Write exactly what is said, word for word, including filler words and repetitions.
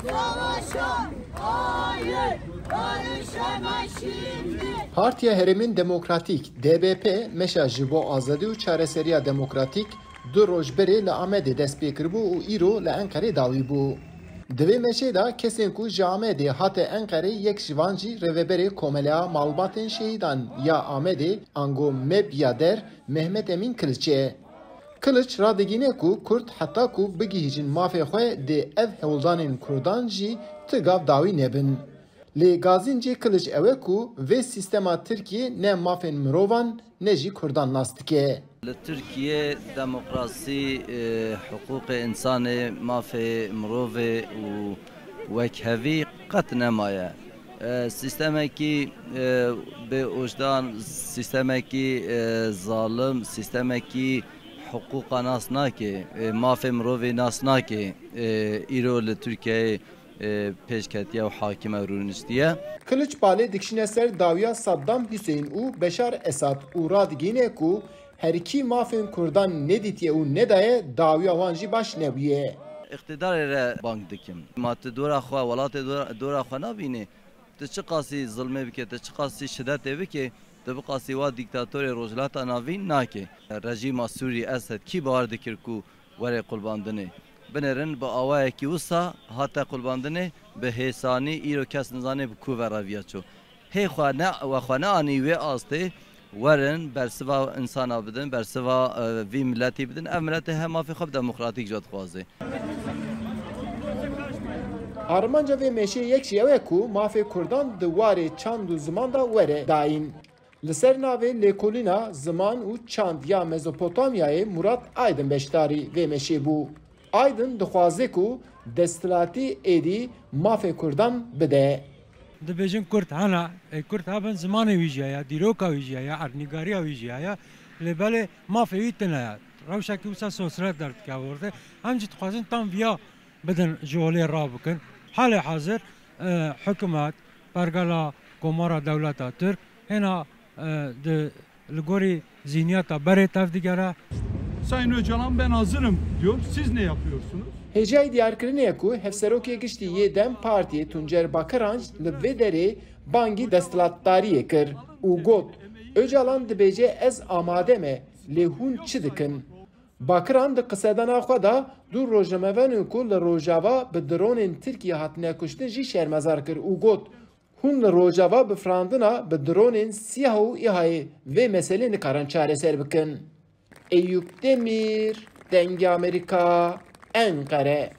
Savaşa hayır, barışa şimdi. Partiya Herêmên Demokratîk, D B P, meşa ji bo azadî û çareseriya demokratîk du roj berê li Amedê dest pê kiribû û îro li Enqerê dawî bû. Di vê meşê de kesên ku ji Amedê hate Enqerê yek ji van jî rêveberê Komeleya Malbatên Şehîdan ya Amedê, ango meb ya der, Mehmet Emîn Kiliç e. Kiliç radigîne ku Kurd heta ku bigihîjin mafê xwe dê ev hewldanên Kurdan jî ti gav dawî nebin. Lê gazîncê Kiliç ew e ku vê sîstema Tirkiyê ne mafên mirovan ne jî Kurdan nas dike. Li Tirkiye demokrasî, e, hiqûqê însanê, mafê mirovê û wekhevî qet nemaye. E, sîstemekî, e, bê ojdan, sîstemekî, e, zalim, sîstemekî hiqûqa nas nake, e, mafê mirovê nas nake, e, îro li Tirkiyeyê, e, pêşketiye û hakim e û rûniştiye. Kiliç balê dikişîne ser dawiya Saddam Huseyîn û Beşar Esad û radigihîne ku her kî mafên Kurdan nedîtiye û nedaye, dawiya wan jî baş nebûye. Îqtîdarê re bang dikim. Ma tu dora xwe, welatê dora, dora xwe nabînî? Tu çiqasî zilmê bike, tu çiqasî şidetê bike, tu biqasî wa dîktatorê Rojhilata Navîn nake. Rejîma Sûrî Esed kî bawer dikir ku were qulbandinê? Binêrin bi awayekî wisa hate qulbandinê, bi hêsanî îro kes nizane bi ku ve reviya çû. Hê xwe ne, we xwe neanî wê astê, werin bersiva însana bidin, bersiva, e, vî miletî bidin. Ev miletê he mafê xwe bi demokratîk jî dixwaze. Armanca vê mêşê yek jî ew e ku mafê Kurdan di warê çand û ziman de were dayîn. Li ser navê Lêkolîna Ziman û Çand ya Mezopotamyayê Murat Aydin beşdarî vê mêşê bû. Aydin dixwaze ku desthilatî êdî mafê Kurdan bide. Dibêjin Kurd hene, ê Kurd hebin zimanê wî jî heye, dîroka wî jî heye, erdnîgariya wî jî heye, lê belê mafê wî tune ye. Rewşekî wisa sosret derdikeve ortê. Em jî dixwazin tam viya bidin ji holê rabikin. Halê hazir, e, hikûmet, pergala, komara dewleta Tirk hêna, e, di, li gorî zîhniyeta berê tevdigere. Sayın Öcalan, ben hazırım diyor. Siz ne yapıyorsunuz? Hêjayî diyarkirinê ye ku Hevserokê Giştî yê DEM Partiyê Tuncer Bakiranc li vê derê bangî desthilatdariyê kir û got, Ocalan dibêje ez amade me, lê hûn çi dikin? Bakiran di qisedana xwe de du rojnamevanên ku li Rojava bi dronên Tirkiyê hatine kuştin jî şermezar kir û got, Hûn li Rojava bi firandina bi dronên SÎHA û ÎHAyê vê meselê nikarin çareser bikin. Eyûp Demîr, Dengê Amerîka, Enqere.